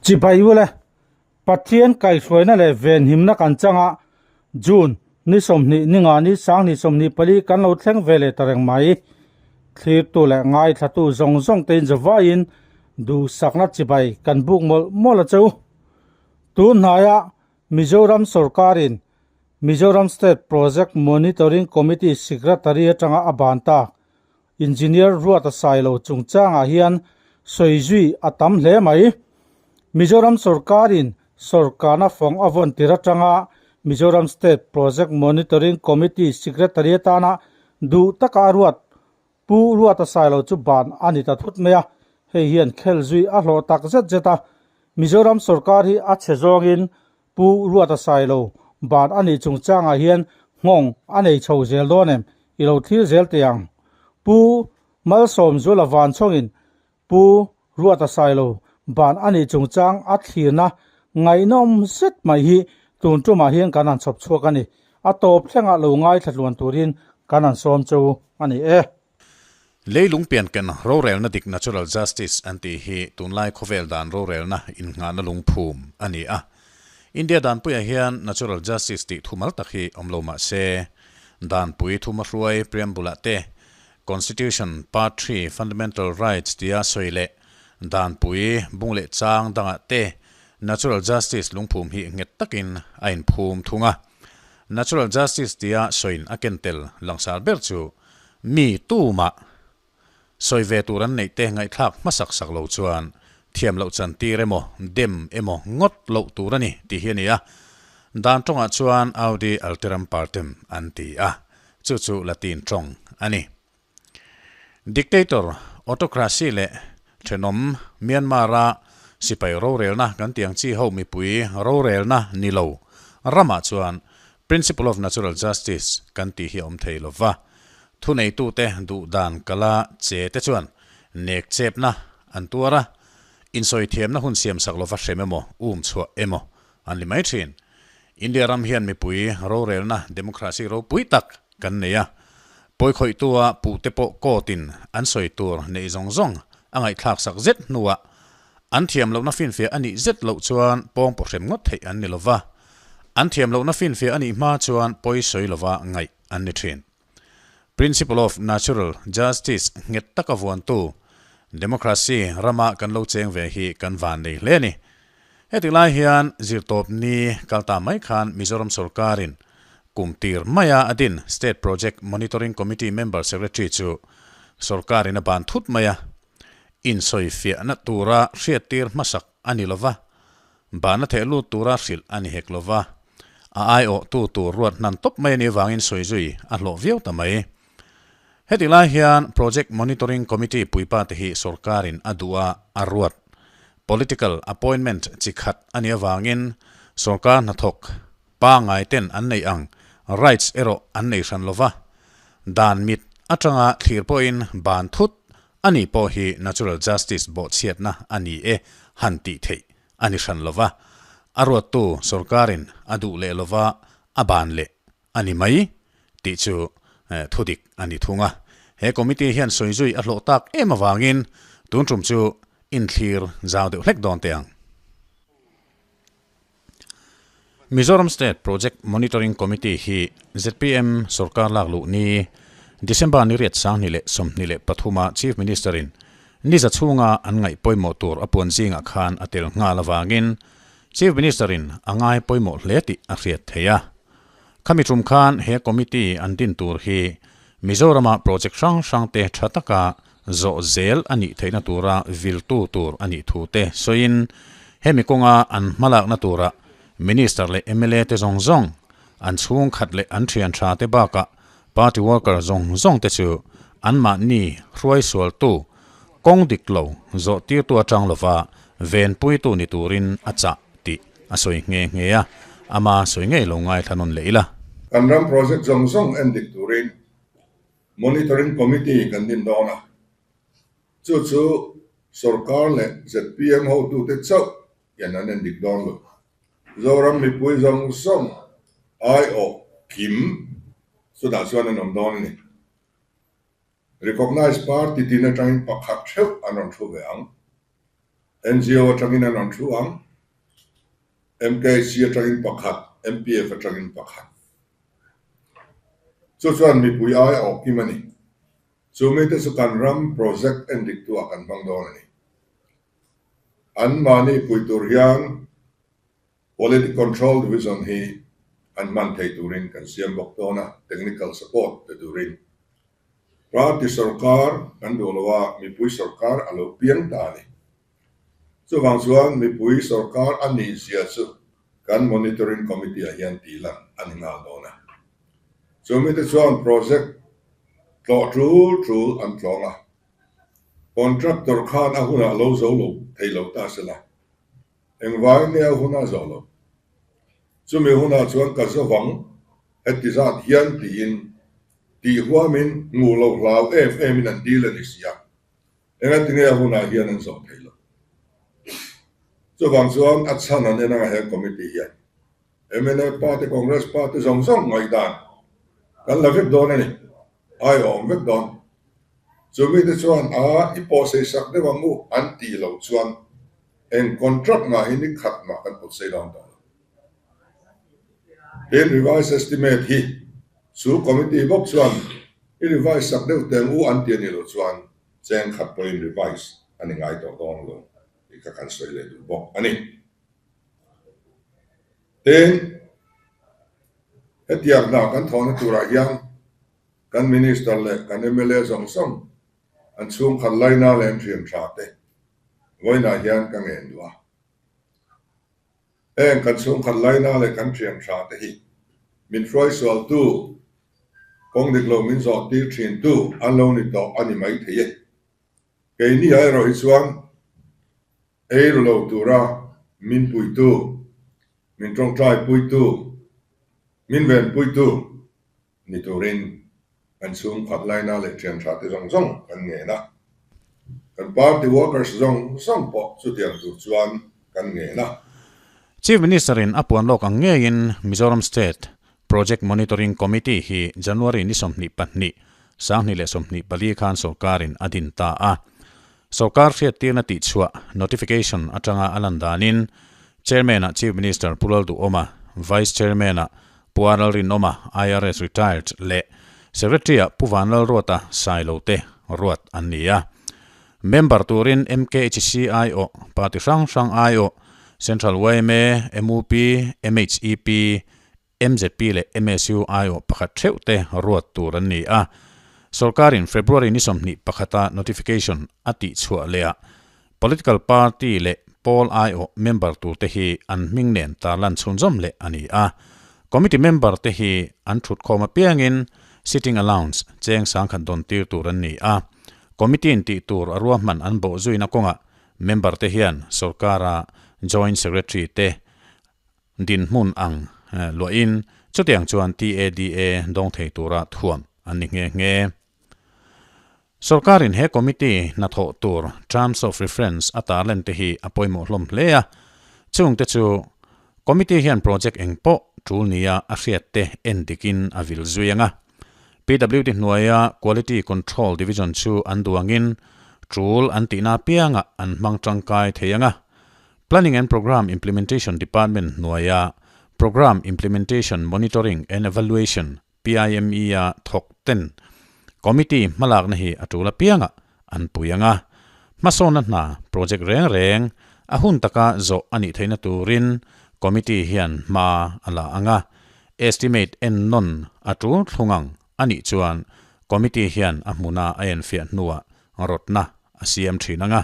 Chibai ule, Pathian kaihhruaina leh venhimna kan changa June ni 20 ni nga ni 2024 kan lo thleng ve leh ta reng mai. Thlirtu leh ngaithlatu zawng zawng te in zavaiin duhsakna chibai kan buk mawlh mawlh a cheu. Tun hnaia Mizoram sawrkarin Mizoram State Project Monitoring Committee Secretary atanga a ban tak Engineer Ruata Sailo chungchangah hian sawi zui a tam hle mai. Mizoram sawrkarin sawrkarna fawng a vawn tir atanga Mizoram State Project Monitoring Committee Secretary atana duh taka a ruat Pu Ruata Sailo chu ban a ni ta thut mai a, hei hian khel zui a hlawh tak zet zet a. Mizoram sawrkar hi a chhe zawngin Pu Ruata Sailo ban a nih chungchangah hian nghawng a nei chho zel dawn em? I lo thlir zel teh ang. Pu Malsawmzuala Vanchhawngin Pu Ruata Sailo ban a nih chungchang a thlirna ngaihnawm zet mai hi tun tumah hian kan han chhawp chhuak a ni. A tawp thlengah lo ngaithla tluan turin kan han sawm cheu a ni e. Leilung pianken rorelna dik natural justice an tih hi tunlai khawvel dan rorelna innghahna lungphum a ni a. India danpuiah hian natural justice tih thumal tak hi awm lo mah se, danpui thuma hruai preamble-ah te, Constitution Part Three Fundamental Rights tia sawi leh danpui bung leh chang dangah te natural justice lungphum hi nghet takin a inphum thung a. Natural justice tia sawiin a ken tel langsar ber chu Mi tumah sawi ve tur an neih te ngaihthlak hmasak sak lo chuan thiam loh chan tir emaw, dem emaw ngawt loh tur a ni tih hi a ni a. Dan tawngah chuan Audi alteram partem an ti a, chu chu Latin tawng a ni. Dictator, autocracy leh thenawm Myanmar-a sipai rorelna kan tih ang chi ho mipui rorelna ni lo ramah chuan Principle of Natural Justice kan tih hi a awm thei lo va, thuneitute duh dan kala che te chuan nek chepna an tuar a, insawithiamna hun siamsak lova hrem emaw, um chhuah emaw an ni mai thin. India ram hian mipui rorelna democracy ropui tak kan nei a, pawikhawihtua puhte pawh court-in an sawi tur neih zawng zawng a ngaihthlaksak zet hnuah An thiam lohna finfiah a nih zet loh chuan pawngpaw hrem ngawt theih an ni lova, an thiam lohna finfiah a nih hma chuan pawi sawi lova ngaih an ni thin. Principle of Natural Justice nghet taka vuantu Democracy rama kan lo cheng ve hi kan van nei hle a ni. Heti lai hian zirtawp ni kal ta mai khan Mizoram sawrkarin kum tir maia a din State Project Monitoring Committee Member Secretary chu sawrkarin a ban thut mai a, Insawifiahna tura hriattir hmasak a ni lova, bana theh lut tura hrilh a ni hek lova, a aiawhtu tur ruat hnan tawp mai a nih avangin sawi zui a hlawh viau ta mai. Heti lai hian Project Monitoring Committee puipa te hi sorkarin a duh a, a ruat. Political appointment chi khat a nih avangin sorkar hnathawk pangai ten an neih ang rights erawh an nei hran lova, dan mit atanga thlir pawhin ban thut a nih pawh hi natural justice bawhchhiatna a ni e han tih theih a ni hran lova, a ruattu sorkarin a duh leh lova a ban leh a ni mai tih chu thudik a ni thung a. He committee hian sawi zui a hlawh tak em avangin tun tum chu inthlir zau deuh hlek dawn teh ang. Mizoram State Project Monitoring Committee hi zpm sorkar lak luh ni December ni riat 2023 a Chief Minister in niza chhunga an ngaih pawimawh tur a puan zingah khan a tel nghal avangin Chief Minister in a ngai pawimawh hle tih a hriat theih a. Khami tum khan he committee an din tur hi Mizorama project hrang hrang te tha taka zawh zel a nih theihna tura viltu tur a nih thu te sawiin hemi kawnga an hmalakna tura Minister leh mla te zawng zawng, an chhungkhat leh an thian tha te bakah party worker zawng zawng te chu anmahni hruaisualtu kawng dik lo zawh tirtu atang lova venpuitu ni turin a chah tih a sawi nghe nghe a, ama sawi ngei lo ngaithla nawn leh ila. Kan ram project zawng zawng en dik turin Monitoring Committee kan din dawn a, chu chu sorkar leh zpm hotute chauh hian an endik dawn lo. Zoram mipui zawng zawng aiawh kim chutah chuan an awm dawn a ni. Recognised party tin atangin pakhat theuh an rawn thu ve ang. NGO atangin an rawn thu ang, MKC atangin pakhat, MPF atangin pakhat. Chu chuan mipui ai a awk kim a ni. Chu mite chu kan ram project endik tu ah kan hmang dawn a ni. An mahni pui tur hian Quality Control Division hi an hman thei turin kan siam bawk dawn a, technical support pe turin. Party sorkar kan duh lo a, mipui sorkar a lo piang ta a ni. Chuvang chuan mipui sorkar a nih zia chu kan Monitoring Committee ah hian tih lan a ni nghal dawn a. Chumite chuan project tlawh tul tul an tlawng a, contractor khan a hunah lo zo lo thei lo ta se la, Engvai nge a hun a zawh lo? Chumi hunah chuan ka zawvang heti zat hian tiin tih huamin hmuh loh hlau em emin an dil a ni si a, engati nge a hunah hian an zawh thei lo? Chuvang chuan a chhan an en anga he committee hian mnf party, Congress party zawng zawng ngaihdan kan la vek dawn a ni, aiawm vek dawn. Chumite chuan a i pawhsei sak deuh ang u an tih loh chuan Eng contract mah hi ni khat mah kan pawt sei dawn tawh lo. Tin, revise estimate hi chu committee bawk chuan i revise sak deuh teng u an ti a nih loh chuan cheng khat pawhin revise a ni ngai tawh dawn lo tih kha kan sawi leh duh bawk a ni. Tin, hetiang hna kan thawhna turah hian kan minister leh kan mla zawng zawng an chhungkhat laina leh an thian tha te Vawiinah hian ka ngen duh a. Heng kan chhungkhat laina leh kan thian tha te hi min hruaisualtu, kawng dik lo min zawh tir thintu an lo ni tawh a ni mai thei e. Keini ah erawh hi chuan ei ru lo tura min puitu, min tawngtai puitu, min venpuitu ni turin kan chhungkhat laina leh thian tha te zawng zawng kan ngen a, kan party workers zawng zawng pawh chutiang tur chuan kan ngen a. Chief Minister-in a puan lawk ang ngeiin Mizoram State Project Monitoring Committee hi January ni 22, 2024 khan sawrkarin a din ta a. Sawrkar hriattirna tihchhuah, notification, atanga a lan danin Chairman-ah Chief Minister Pu Lalduhawma, Vice Chairman-ah Pu Aralrinawma, IRS Retired, leh Secretary-ah Pu Vanlalruata Sailo te ruat an ni a. Member turin MKHC aiawh, party hrang hrang aiawh, Central yma, mup, MHEP, Mzp leh MSU aiawh pakhat theuh te ruat tur an ni a. Sorkarin February ni 21 a notification a tihchhuah leh ah political party leh pawl aiawh member tur te hi an hming nen tarlan chhunzawm leh a ni a. Committee member te hi an thutkhawm apiangin sitting allowance cheng sangkhat dawn tir tur an ni a. Committee in tih tur a ruahman an bawh zuina kawngah member te hian sorkara joint secretary te Dinhmun ang luahin chutiang chuan TADA dawng thei tura thuam an ni nghe nghe. Sorkarin he committee hnathawh tur Terms of Reference a tarlen te hi a pawimawh hlawm hle a, chungte chu committee hian project eng pawh tul nia a hriat te en dikin a vil zui ang a. PWD hnuaia Quality Control Division chu an duangin tul an tihna apiangah an hmang tangkai thei ang a. Planning and Programme Implementation Department hnuaia Programme Implementation Monitoring and Evaluation, PIME, a thawk ten Committee hmalakna hi a tul apiangah an pui ang a. Hmasawnna hna, project reng reng, a hun taka zawh a nih theihna turin Committee hian hma a la ang a. Estimate en nawn a tul thlung ang a nih chuan Committee hian a hmuna a enfiah hnuah rawtna a siam thin ang a,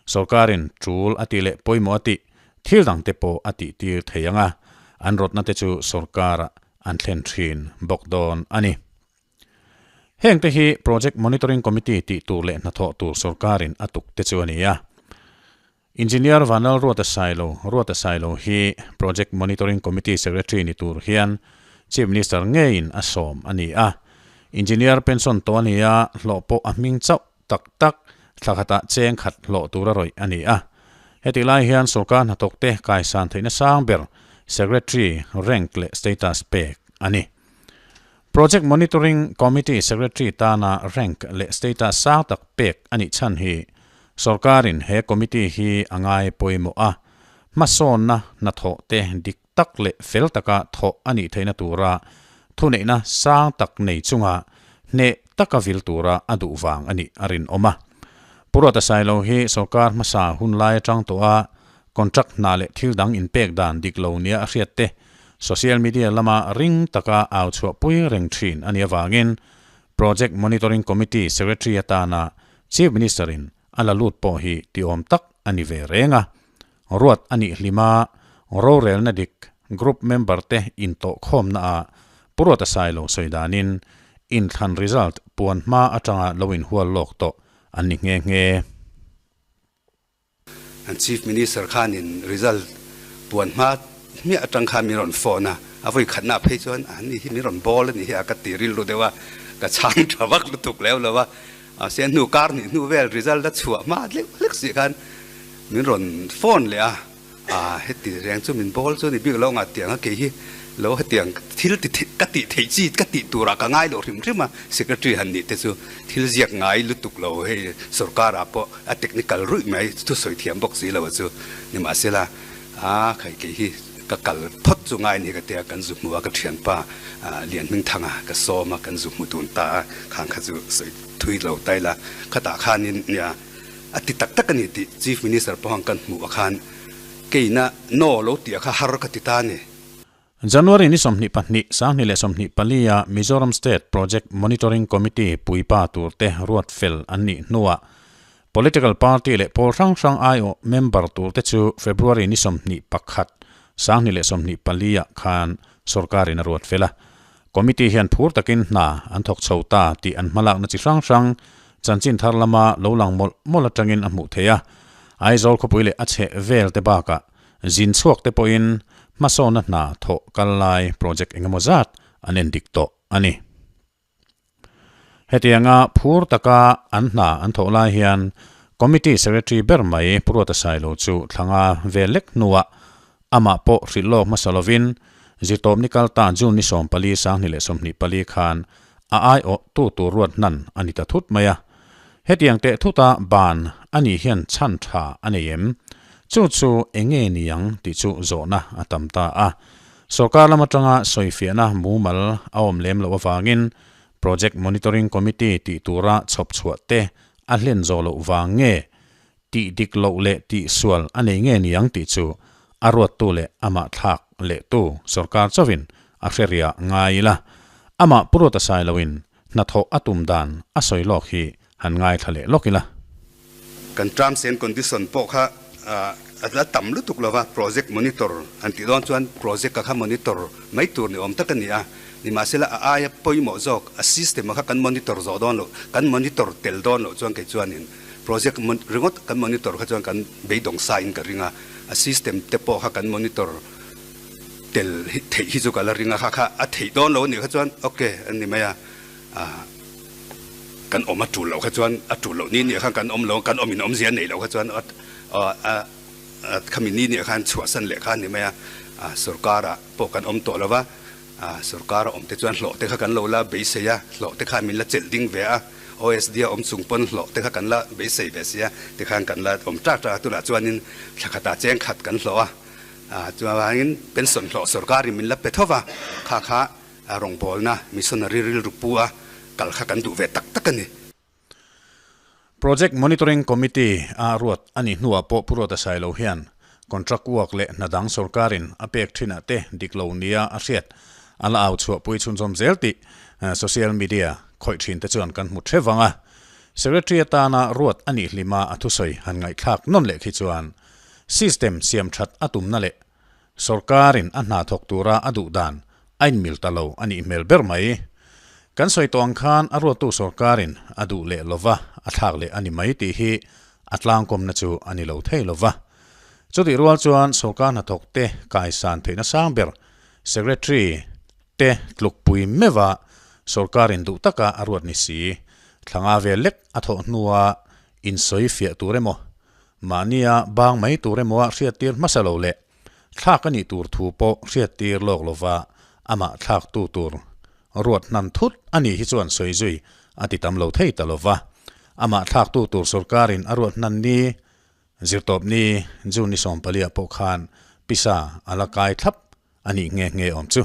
sawrkarin tul a tih leh pawimawh a tih thil dangte pawh a tihtir thei ang a, an rawtna te chu sawrkarah an thlen thin bawk dawn a ni. Hengte hi Project Monitoring Committee tih tur leh hnathawh tur sawrkarin a tuk te chu a ni a. Engineer Vanlalruata Sailo, Ruata Sailo hi Project Monitoring Committee Secretary ni tur hian Chief Minister ngeiin a sawm a ni a. Engineer pension tawh a ni a, hlawh pawh a hming chauh tak tak thla khatah cheng khat hlawh tura rawih a ni a. Hetih lai hian sorkar hnathawkte kaisan theihna sang ber Secretary rank leh status pek a ni. Project Monitoring Committee Secretary tana rank leh status sang tak pek a nih chhan hi. Sorkarin he committee hi a ngai pawimawh a, hmasawnna hnathawh te dik tak leh fel taka thawh a nih theihna tura thuneihna sang tak nei chunga hneh taka vil tura a duh vang a nih a rinawm a. Pu Ruata Sailo hi sorkar hmasa hun lai atang tawha contract hna leh thil dang inpek dan dik lo nia a hriat te social media lama ring taka au chhuahpui reng thin a nih avangin Project Monitoring Committee Secretary atana Chief Minister-in a la lut pawh hi tiawm tak a ni ve reng a. Ruat a nih hlima rorelna dik group member te intawhkhawmna ah Pu Ruata Sailo sawi danin inthlan result puan hma atanga lo inhual lawk tawh an ni nghe nghe. An Chief Minister khanin result puan hma hmiah atang khan min rawn phone a, a vawi khatna phei chuan a ni hi min rawn bawl a ni hi a ka ti rilru deuh a, ka chhang tha vak lutuk leu lo a, mahse a hnu kar hnih hnu vel result a chhuah hma hlek hlek si khan min rawn phone leh a, aa heti reng chu min bawl chu a ni bik lo ang a tiang a kei hi lo hetiang thil ti ka tih theih chi ka tih turah ka ngai lo hrim hrim a, secretary han nih te chu thil ziak ngai lutuk lo hei sorkar ah pawh a technical ruih mai thusawi thiam bawk si lo a chu nimahsela a khai kei hi ka kal phawt chu ngai ni ka tia kan zu hmu a ka thianpa Lianhmingthanga ka sawm a kan zu hmu dun ta a khang kha chu sawi thui lo tai la khatah khanin nia a ti tak tak a ni tih Chief Minister pawh ang kan hmuh a khan keina no lo tih a kha har ka ti ta a ni. January ni 22, 2024 a Mizoram State Project Monitoring Committee puipa turte ruat fel an nih hnuah Political Party leh pawl hrang hrang aiawh member turte chu February ni 21, 2024 ah khan sorkarin a ruat fel a. Committee hian phur takin hna an thawk chho ta tih an hmalakna chi hrang hrang chanchin thar lama lo lang mawlh mawlh atangin a hmuh theih a. Aizawl khawpui leh a chheh vel te bakah Zin chhuak te pawhin hmasawnna hna thawh kal lai project engemaw zat an en dik tawh a ni. Hetianga phur taka an hna an thawh lai hian Committee Secretary ber mai Pu Ruata Sailo chu thlanga ve lek hnuah amah pawh hrilh lawk hmasa lovin zirtawpni kal ta June ni 14 2024 khan a aiawh tu tur ruat hnan a ni ta thut mai a. Hetiang teh thuta ban a nih hian chhan tha a nei em? Chu chu eng nge ni ang tih chu zawhna a tam ta a. Sorkar lam atanga sawifiahna mumal a awm lem loh avangin Project Monitoring Committee tih tura chhawp chhuah te a hlen zawh loh vang nge tih dik loh leh tih sual a nei nge ni ang tih chu a ruattu leh amah thlak lehtu sorkar chauhin a hre riah ngai ila. Amah Pu Ruata Sailoin Hnathawh a tum dan a sawi lawk hi han ngaithla leh lawk ila. Kan terms and condition pawh kha a la tam lutuk lova, project monitor han tih dawn chuan project a kha monitor mai tur ni awm tak a ni a, nimahsela a aia pawimawh zawk a system a kha kan monitor zawh dawn loh, kan monitor tel dawn loh chuan kei chuanin project ringawt kan monitor kha chuan kan beidawng sa in ka ring a, a system te pawh kha kan monitor tel theih hi chu ka la ring a, kha kha a theih dawn lo a nih kha chuan ok a ni mai a, ah kan awm a tul loh kha chuan a tul loh ni nih khan kan awm lo kan awm in awmzia a neih loh kha chuan a khami ni nih khan chhuahsan leh kha a ni mai a, ah sorkar ah pawh kan awm tawh lo va, ah sorkar a awm te chuan hlawh te kha kan lo la beisei a, hlawh te kha min la chelh ding ve a, OSD a awm chung pawn hlawh te kha kan la beisei ve sia tikhan kan la awm ṭak ṭak a, tunah chuanin thla khatah cheng khat kan hlawh a. Chuvangin pension hlawh sorkarin min la pe tho va, kha kha rawngbawlna missionary rilru pu a kal kha kan duh ve tak tak a ni. Project Monitoring Committee a ruat a nih hnuah pawh Pu Ruata Sailo hian contract work leh hna dang sorkarin a pek thinah te dik lo nia a hriat a la au chhuahpui chhunzawm zel tih social media khawih thin te chuan kan hmu theuh vang a. Secretary atana ruat a nih hlima a thusawi han ngaihthlak nawn leh khi chuan System siam that a tumna leh sorkarin a hna thawk tura a duh dan a inmil ta lo a nih hmel ber mai. Kan sawi tawh ang khan a ruattu sorkarin a duh leh lova a thlak leh a ni mai tih hi a tlangkawmna chu a ni lo thei lova. Chutih rual chuan sorkar hnathawk te kaisan theihna sang ber Secretary te tlukpui meuha sorkarin duh taka a ruat ni si thlanga vel lek a thawh hnua insawi fiah tur emaw Mahnia bang mai tur emaw a hriattir hmasa lo leh thlak a nih tur thu pawh hriattir lawk lova amah thlaktu tur ruat hnan thut a nih hi chuan sawi zui a ti tam lo thei ta lova. Amah thlaktu tur sorkarin a ruat hnan ni, zirtawp ni, June ni sawmpaliah pawh khan pisa a la kai thlap a nih nghe nghe awm chu.